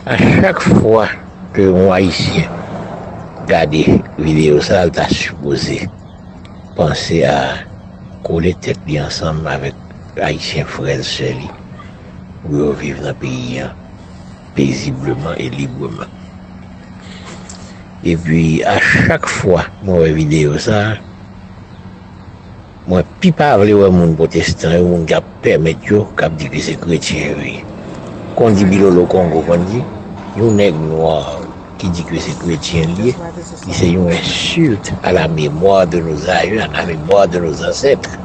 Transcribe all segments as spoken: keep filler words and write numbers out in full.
A chak fwa ke yon Ayisyen gade videyo sa, l ta sipoze panse a kole tèt li ansanm avèk Ayisyen frè l, sè li, pou yo viv nan peyi an pezibleman e libreman. Epi, a chak fwa mwen wè videyo sa, mwen pi pa vle wè moun pwotestan yo, moun k ap pèmèt yo, k ap di ke se kretyen yo ye. Kon di Bilolo Kongo, konn di, yon nèg nwa ki di ke se kretyen li ye, li se yon insulte à la mémoire de nos aïeux, à la mémoire de nos ancêtres.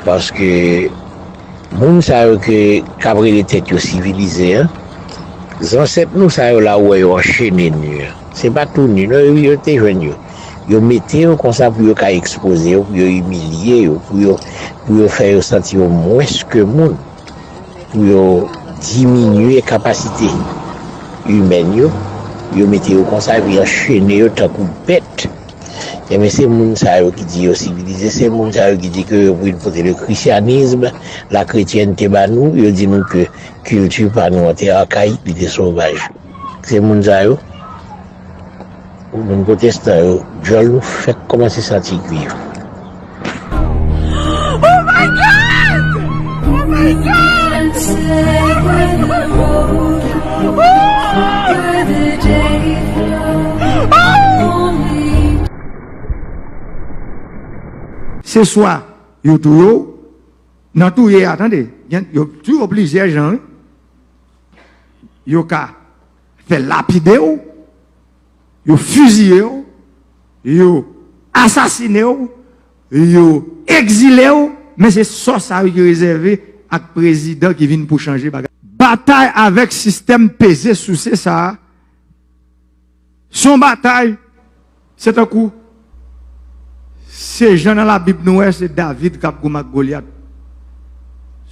Paske moun sa yo ke, k ap rele tèt yo sivilize an, zansèt nou sa yo la ou wè yo anchene nu an. Se pa tou nu, non, yo, yo te jwenn yo. Yo mete yo konsa pou yo ka ekspoze yo, pou yo imilye yo, pou yo, pou yo fè yo santi yo mwens ke moun, pou yo diminye kapasite imèn yo. Yo mete yo konsa, epi anchene yo tankou bèt. Ebyen, se moun sa yo ki di yo sivilize, se moun sa yo ki di ke yo vin pote le christianisme, la chrétienté ba nou, yo di nou ke kilti pa nou an te akayik, li te sovaj. Se moun sa yo, moun pwotestan yo, djòl nou fèk kòmanse santi gri yo. Oh my God! Oh my God! Se swa yo touye w, nan touye a, tande, gen, yo touye w plizyè jan, wi. Yo ka fè lapide w, yo fiziye w, yo asasine w, yo egzile w, men se sò sa yo ki rezève ak prezidan ki vin pou chanje bagay. Batay avèk sistèm peze souse sa a, se yon batay, se tankou, se jan nan Labib nou wè, se David k ap goumen ak Golyat.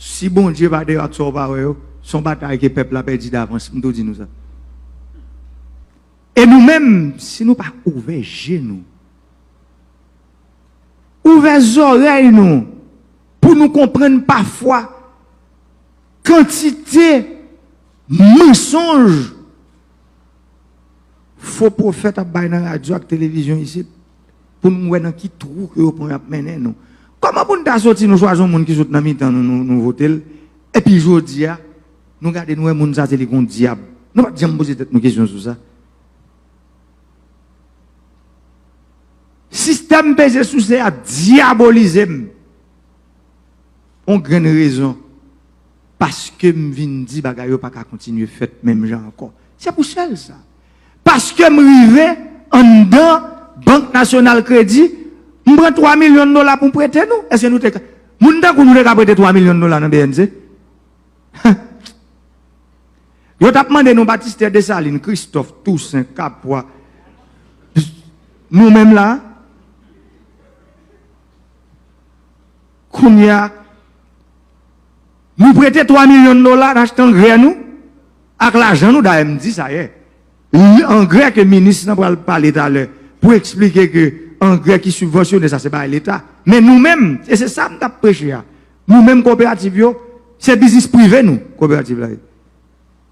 Si Bondye pa te bat sa w pa wè yo, se yon batay ke pèp la pèdi davans, m tou di nou sa. E nou menm, si nou pa ouvè je nou, ouvè zòrèy nou, pou nou konprann pafwa kantite mansonj fo pwofèt ap bay nan radyo ak televizyon isit, pou nou wè nan ki twou ke yo pran y ap mennen nou. Kòman pou n ta soti, nou chwazi yon moun ki sot nan mitan nou, nou, nou vote l, epi jodi a, nou gade, nou wè moun sa se li k yon dyab. Nou pa t janm poze tèt nou kesyon sou sa. Sistèm peze souse a dyabolize m. On grenn rezon. Paske m vin di bagay yo pa ka kontinye fèt menm jan ankò. Se pou sèl sa. Paske m rive anndan Bank Nasyonal Kredi, m pran twa milyon dola pou m prete nou. Èske nou te ka, moun tankou nou te ka prete twa milyon dola nan B N C? Yo t ap mande nou Batistè, Desalin, Kristòf, Tousen, Kapwa. Nou menm la, kounye a, nou prete twa milyon dola, n achte angrè nou, ak lajan nou, dayè m di sa yè. Angrè ke minis lan pral pale talè pou eksplike ke angrè ki sibvansyone, sa se bagay Leta. Men nou menm, e se sa m t ap preche a, nou menm koperativ yo, se biznis prive nou, koperativ la ye.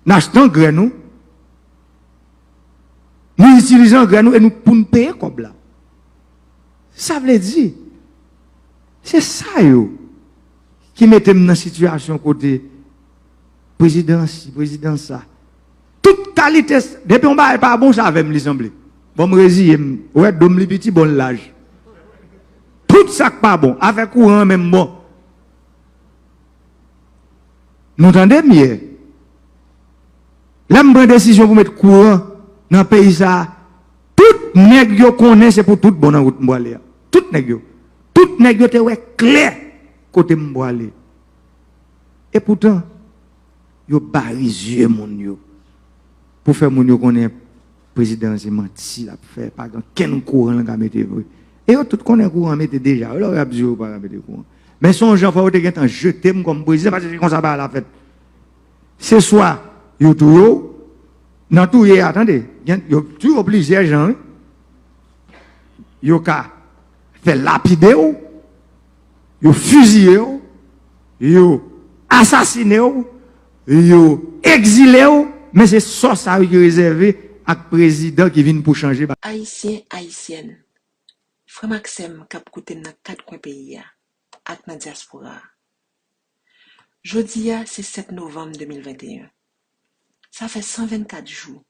N achte angrè nou, nou itilize angrè nou e nou pou n peye kòb la. Sa vle di, se sa yo ki mete m nan sitiyasyon kote prezidan si, prezidan sa. Tout kalite, depi yon bagay pa bon, se avè m li sanble. Bon, m reziye m. Ou wè, do m li piti, bon, l laj. Tout sa k pa bon, afè kouran an menm bon. Nou tande m yè. Lè m pran desizyon pou met kouran nan peyi sa a, tout nèg yo konnen se pou tout bon nan wout m prale a. Tout nèg yo. Tout nèg yo te wè klè kote m prale. Epoutan, yo bare zye moun yo pou fè moun yo konnen prezidan an se manti l ap fè, pa gen kenn kouran l ka mete vre. E yo tout konnen kouran mete deja, yo lè w ap di yo pa ka mete kouran. Men se yon jan fò yo te gentan jete m kòm prezidan, paske se konsa bagay la fèt. Se swa yo touye w, nan touye a, tande, gen, yo touye w plizyè jan, wi. Yo ka fè lapide w, yo fiziye w, yo asasine w, yo egzile w, Men se sò sa yo ki rezève ak prezidan ki vin pou chanje bagay. Ayisyen, Ayisyèn, frè m ak sè m k ap koute m nan kat kwen peyi a ak nan dyaspora a. Jodi a se sèt novanm de mil venteyen. Sa fè san vennkat jou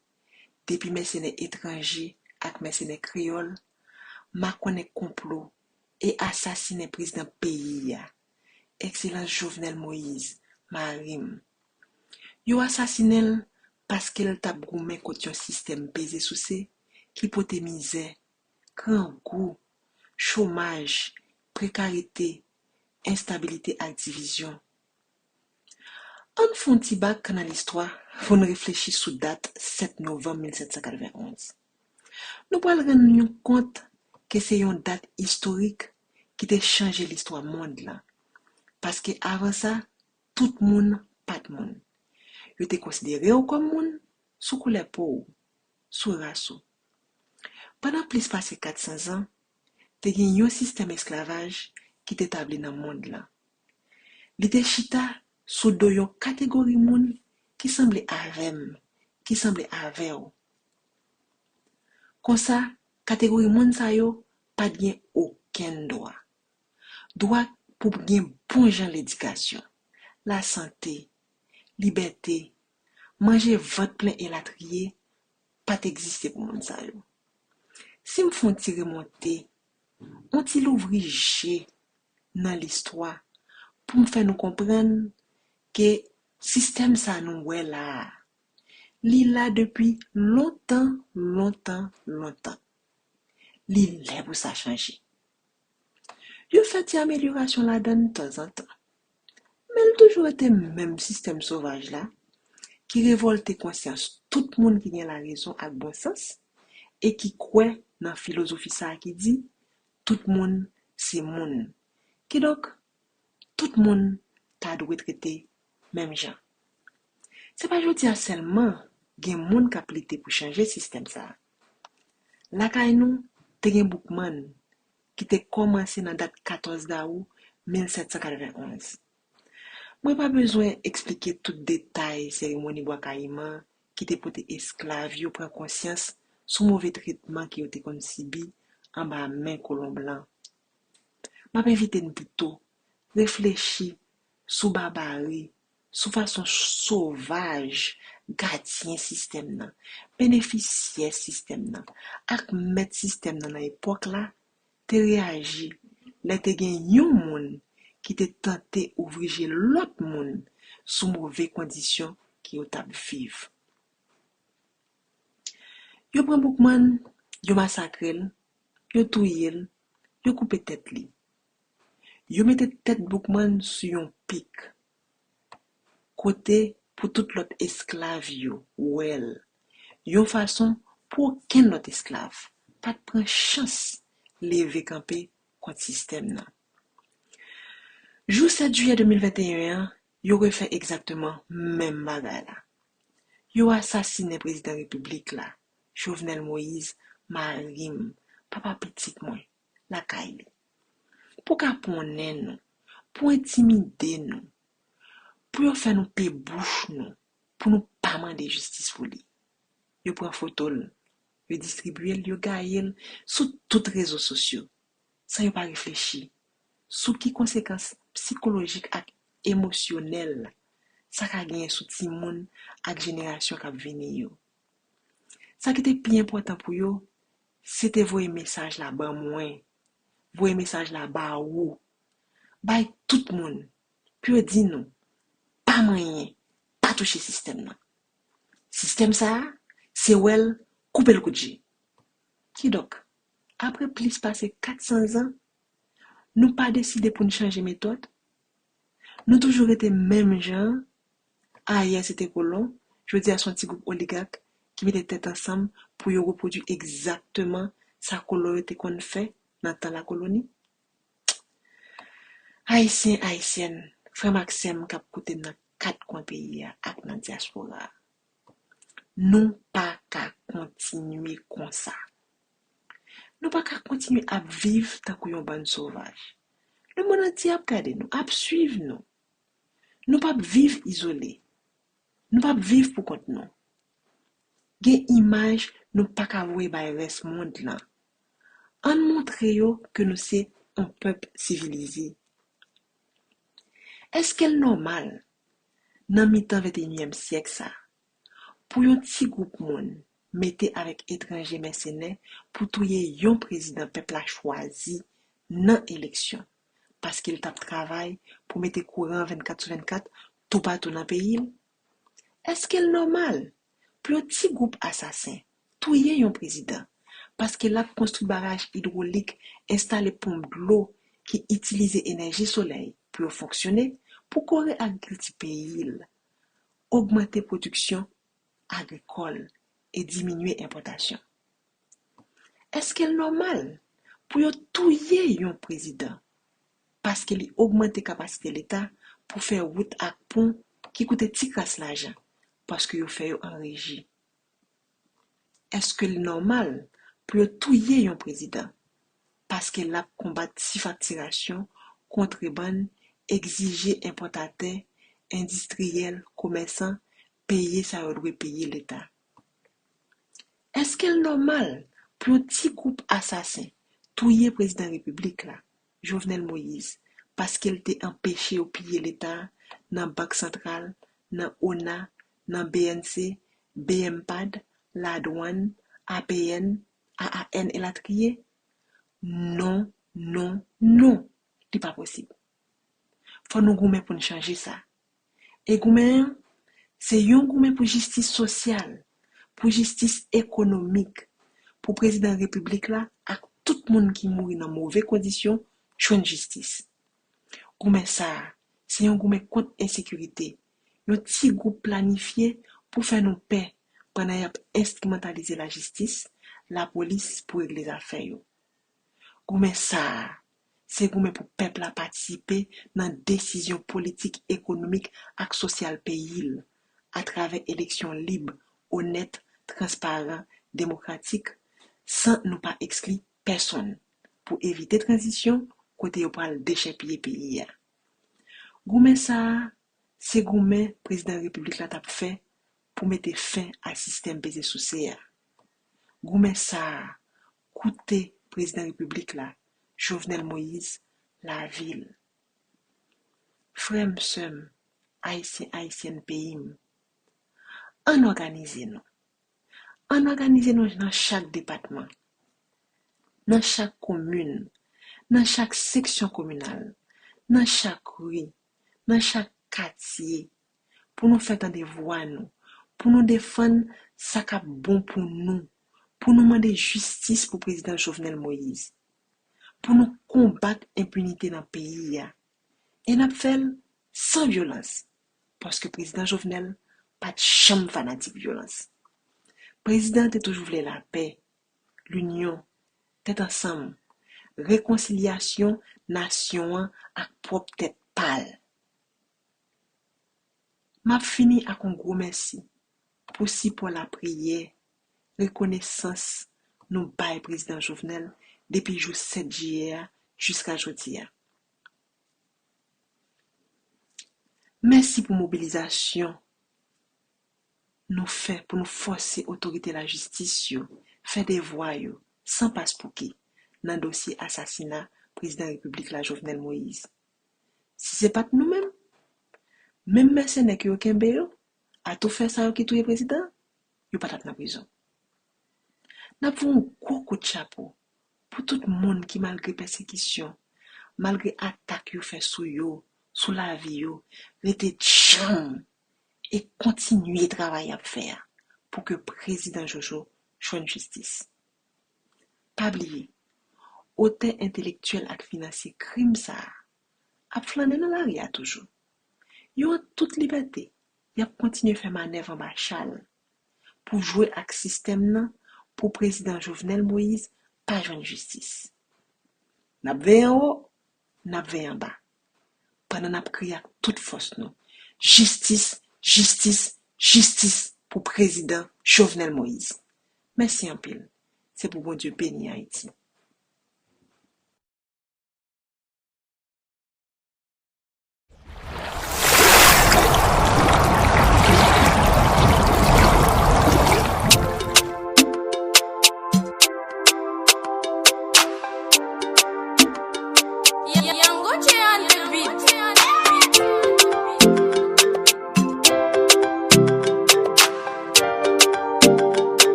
depi mèsenè etranje ak mèsenè kreyòl makonnen konplo e asasinen prezidan peyi a, Ekselans Jovenel Moïse, mari m. Yo asasinen l paske l t ap goumen kont yon sistèm peze souse ki pote mizè, grangou, chomaj, prekarite, enstabilite ak divizyon. Ann fè yon ti bak nan listwa pou n reflechi sou dat sèt novanm mil sèt san katrevenn onz. Nou pral rann nou kont ke se yon dat istorik ki te chanje listwa mond lan. Paske avan sa, tout moun pa t moun. Yo te konsidere w kòm moun sou koulè po w, sou ras ou. Pandan plis pase kat san zan, te gen yon sistèm esklavaj ki te tabli nan mond lan. Li te chita sou do yon kategori moun ki sanble avè m, ki sanble avè w. Konsa, kategori moun sa yo pa t gen okenn dwa. Dwa pou gen bon jan ledikasyon, lasante, libète, manje vant plen elatriye pa t egziste pou moun sa yo. Si m fè yon ti remonte, yon ti louvri je nan listwa pou m fè nou konprann ke sistèm sa nou wè la a, li la depi lontan, lontan, lontan. Li lè pou sa chanje. Yo fè ti amelyorasyon ladan l tanzantan. Men l toujou rete menm sistèm sovaj la ki revòlte konsyans tout moun ki gen larezon ak bon sans e ki kwè nan filozofi sa a ki di, tout moun se moun. Kidonk, tout moun ta dwe trete menm jan. Se pa jodi a sèlman gen moun k ap lite pou chanje sistèm sa a. Lakay nou, te gen Boukman ki te kòmanse nan dat katòz dawou mil sèt san katrevenn onz. Mwen pa bezwen eksplike tout detay seremoni Bwa Kayiman ki te pote esklav yo pran konsyans sou move tretman ke yo te konn sibi anba men kolon blan. M ap envite n pito reflechi sou babari, sou fason sovaj gadyen sistèm nan, benefisyè sistèm nan, ak mèt sistèm nan nan epòk la te reyaji lè te gen yon moun ki te tante ouvri je lòt moun sou move kondisyon ke yo t ap viv. Yo pran Boukman, yo masakre l, yo touye l, yo koupe tèt li. Yo mete tèt Boukman sou yon pik, kote pou tout lòt esklav yo wè l, yon fason pou okenn lòt esklav pa t pran chans leve kanpe kont sistèm nan. Jou sèt jiyè de mil venteyen an, yo refè egzakteman menm bagay la. Yo asasinen prezidan repiblik la, Jovenel Moïse, mari m, papa pitit mwen, lakay li. Pou kaponnen nou, pou entimide nou, pou yo fè nou pe bouch nou, pou nou pa mande jistis pou li. Yo pran foto l, yo distribye l, yo gaye l sou tout rezo sosyo, san yo pa reflechi sou ki konsekans sikolojik ak emosyonèl sa ka genyen sou timoun ak jenerasyon k ap vini yo. Sa ki te pi enpòtan pou yo, se te voye mesaj la ban mwen, voye mesaj la ba ou, bay tout moun, pou yo di nou, pa manyen, pa touche sistèm nan. Sistèm sa a, se wè l, koupe l kout je. Kidonk, apre plis pase kat san zan, nou pa deside pou n chanje metòd? Nou toujou rete menm jan an? Ayè se te kolon, jodi a se yon ti gwoup oligak ki mete tèt ansanm pou yo repwodui egzakteman sa kolon yo te konn fè nan tan lakoloni? Ayisyen, Ayisyèn, frè m ak sè m k ap koute m nan kat kwen peyi a ak nan dyaspora a, nou pa ka kontinye konsa. Nou pa ka kontinye ap viv tankou yon bann sovaj. Lemonn antye ap gade nou, ap swiv nou. Nou p ap viv izole. Nou p ap viv pou kont nou. Gen imaj nou pa ka voye bay rès mond lan. Ann montre yo ke nou se yon pèp sivilize. Èske l nòmal, nan mitan venteyinyèm syèk sa, pou yon ti gwoup moun mete avèk etranje mèsenè pou touye yon prezidan pèp la chwazi nan eleksyon, paske l t ap travay pou mete kouran vennkat sou vennkat toupatou nan peyi l? Èske l nòmal pou yon ti gwoup asasen touye yon prezidan paske l ap konstwi baraj idwolik, enstale ponp dlo ki itilize enèji solèy pou yo fonksyone, pou kore agrikilti peyi l, ogmante pwodiksyon agrikòl e diminye enpòtasyon? Èske l nòmal pou yo touye yon prezidan paske li ogmante kapasite Leta pou fè wout ak pon ki koute ti kras lajan, paske yo fè yo an reji? Èske l nòmal pou yo touye yon prezidan paske l ap konbat sifaktirasyon, kontrebann, egzije enpòtatè, endistriyèl, komèsan peye sa yo dwe peye Leta? Èske l nòmal pou yon ti gwoup asasen touye prezidan repiblik la, Jovenel Moïse, paske l te anpeche yo piye Leta nan Bank Santral, nan ona, nan B N C, B M pad, ladwann, A P N, A A N elatriye? Non, non, non, li pa posib. Fò nou goumen pou n chanje sa. E goumen an, se yon goumen pou jistis sosyal, pou jistis ekonomik, pou prezidan repiblik la ak tout moun ki mouri nan move kondisyon jwenn jistis. Goumen sa a, se yon goumen kont ensekirite, yon ti gwoup planifye pou fè nou pè pandan y ap enstrimantalize lajistis, lapolis pou regle zafè yo. Goumen sa a, se goumen pou pèp la patisipe nan desizyon politik, ekonomik ak sosyal peyi l, atravè eleksyon lib, onèt, transparan, demokratik, san nou pa ekskli pèsonn, pou evite tranzisyon kote yo pral dechèpiye peyi a. Goumen sa a, se goumen prezidan repiblik la t ap fè pou mete fen a sistèm peze souse a. Goumen sa a koute prezidan repiblik la, Jovenel Moïse, lavi l. Frè m, sè m, Ayisyen, Ayisyèn peyi m, ann òganize nou. Ann òganize nou nan chak depatman, nan chak komin, nan chak seksyon kominal, nan chak ri, nan chak katye, pou nou fè tande vwa nou, pou nou defann sa k ap bon pou nou, pou nou mande jistis pou prezidan Jovenel Moïse, pou nou konbat enpinite nan peyi a. E n ap fè l san vyolans, paske prezidan Jovenel pa t janm fanatik vyolans. Prezidan an te toujou vle lapè, linyon, tèt ansanm, rekonsilyasyon nasyon an ak pwòp tèt pa l. M ap fini ak yon gwo mèsi pou sipò, lapriyè, rekonesans nou bay prezidan Jovenel depi jou sèt jiyè a jiska jodi a. Mèsi pou mobilizasyon nou fè pou nou fòse otorite lajistis yo fè devwa yo san paspouki nan dosye asasina prezidan repiblik la Jovenel Moïse. Si se pa t nou menm, menm mèsenè ke yo kenbe yo, atoufè sa yo ki touye prezidan an, yo pa t ap nan prizon. N ap voye yon gwo kout chapo pou tout moun ki, malgre pèsekisyon, malgre atak yo fè sou yo, sou lavi yo, rete djanm e kontinye travay y ap fè a pou ke prezidan Jojo jwenn jistis. Pa bliye, otè entelektyèl ak finansye krim sa a ap flannen nan lari a toujou. Yo an tout libète, y ap kontinye fè manèv anba chal pou jwe ak sistèm nan pou prezidan Jovenel Moïse pa jwenn jistis. N ap veye anwo, n ap veye anba, pandan n ap kriye ak tout fòs nou: jistis, jistis, jistis pou prezidan Jovenel Moïse. Mèsi anpil. Se pou Bondye beni Ayiti.